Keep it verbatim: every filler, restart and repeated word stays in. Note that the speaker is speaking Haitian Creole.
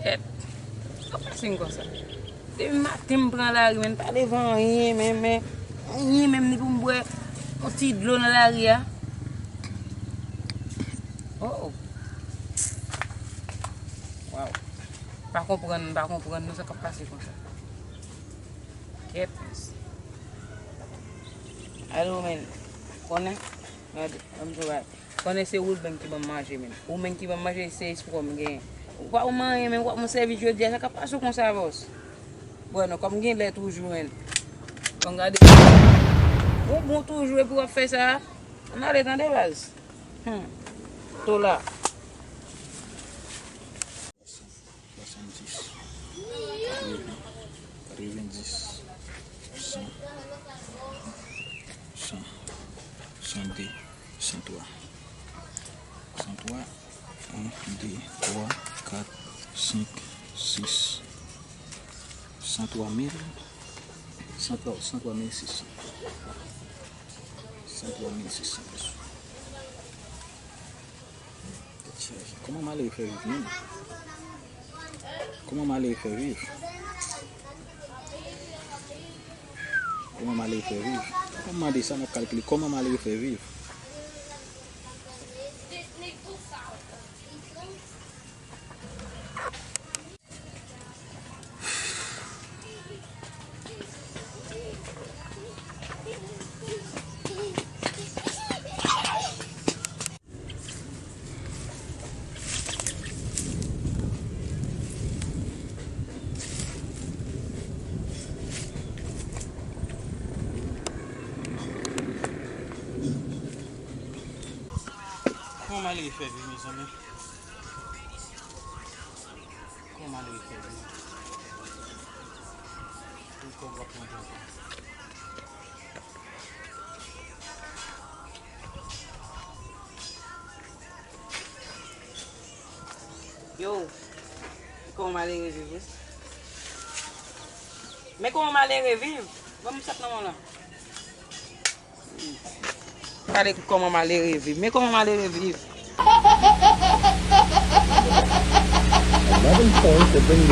Kèt. Sa pase m konsa? Depi maten m pran lari, men pa devan anyen, men, men, anyen menm ni pou m bwè yon ti dlo nan lari a. Oh, oh. Waw. Pa konprann, pa konprann non sa k ap pase konsa. Kèt. Alo, men. Konnen? Gade, ban m travay. Konnen se ou menm ki ban m manje, men. Ou menm ki ban m manje, se espwa m genyen. Ou pa ban m anyen, men w ap mwen sèvi jodi a, sa k ap pase w konsa, bòs? Bon, non, kòm gen lè toujou, men. Bon, gade. Ou bon toujou, epi w ap fè sa. Ann ale, tande, baz. Hmm. Tola. Swasanndis, katreven, katrevendis, san, san, san de, san twa, san twa, en, de, twa, kat, senk, sis, san twa mil, san twa, san twa mil sis san, san twa mil sis san peso. Tèt chaje. Kòman malere fè viv menm? Kòman malere fè viv? Kòman malere fè viv? Pa mande sa, n ap kalkile kòman malere fè viv. Kòman malere fè viv, mezanmi? Kòman malere fè viv? Pou kòb w ap manje ankò. Yo, kòman malere viv, wi. Men kòman malere viv? Ban m sèt nan men w la. Gade kòman malere viv. Men kòman malere viv. Eleven points have been